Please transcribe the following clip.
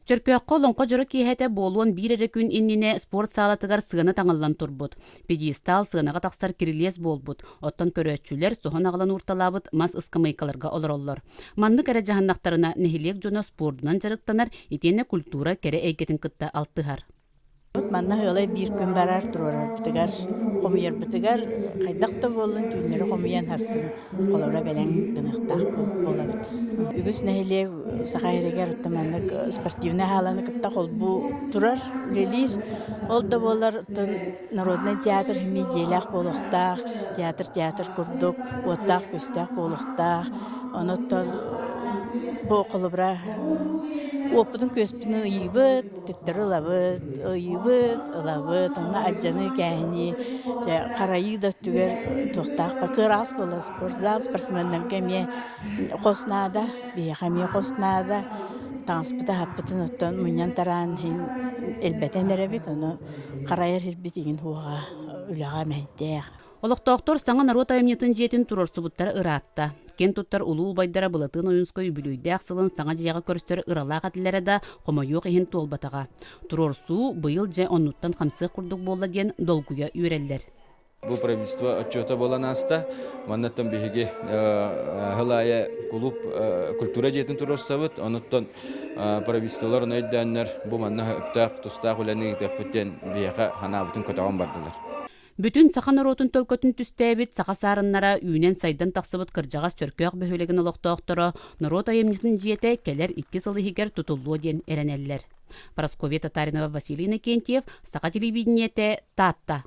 Чөркөөххө олоҥхо дьоро киэһэтэ буолуон биир эрэ күн иннинэ спорт саалатыгар сыана таҥыллан турбут. Пьедестал сыанаҕа тахсар кирилиэс буолбут, оттон көрөөччүлэр соһон аҕалан уурталаабыт мас ыскамыайкаларга олороллор. Маннык эрэ дьаһаннахтарына нэһилиэк дьоно спордунан дьарыктанар итиэннэ культура кэрэ эйгэтин кытта алтыһар. Манна ыалай биир күн барар туруорарбытыгар, хомуйарбытыгар хайдах да буоллун түүннэри хомуйан сарсын холобура бэлэм гыныахтаах буолабыт. Үгүс нэһилиэк Саха сиригэр маннык спортивнай хааланы кытта холбуу турар, үлэлиир. Ол да буоллар народнай театр эмиэ дьиэлээх буолуохтаах, театр театр курдук уоттаах-күстээх буолуохтаах. Онуттан бу холобура уоппутун-күөспүтүн ыйыыбыт, Төттөрү ылабыт, ыйыыбыт, ылабыт, онно алдьаныы-кээһинии, дьэ харайыы да өттүгэр туохтаах кыараҕас буолар спортзал спортсменнарга эмиэ хос наада, биһиэхэ эмиэ хос наада. Таҥаспыт аһаппытын оттон мунньан-тараан иһин элбэтэн эрэбит, ону харайар сирбит иҥин уоҕа үлэҕэ мэһэйдээх. Олохтоохтор саҥа норуот айымньытын дьиэтин туруорсубуттара ыраатта. Киэн туттар улуу убайдара Былатыан Ойуунскай үбүлүөйдээх сылын саҥа дьиэҕэ көрсөр ыралаах этилэрэ да, хомойуох иһин туолбатаҕа. Туруорсуу быйыл дьэ оннуттан хамсыах курдук буолла диэн долгуйа үөрэллэр. Бу правительство отчета буолан ааста. Маннаттан биһиги сыл аайы кулууп культура дьиэтин туруорсабыт. Онуттан правительстволар ону өйдөөннөр бу манна өптөөх тустаах үлэни ыытыахпыт диэн биһиэхэ санаабытын көтөҕөн бардылар. Бүтүн саха норуотун төлкөтүн түстээбит саха саарыннара үүнэн-сайдан тахсыбыт кырдьаҕас Чөркөөх бөһүөлэгин олохтоохторо норуот айымньытын дьиэтэ кэлэр икки сыл иһигэр тутуллуо диэн эрэнэллэр. Парасковья Татаринова, Василий Иннокентьев, Саха телевидениетэ, Таатта.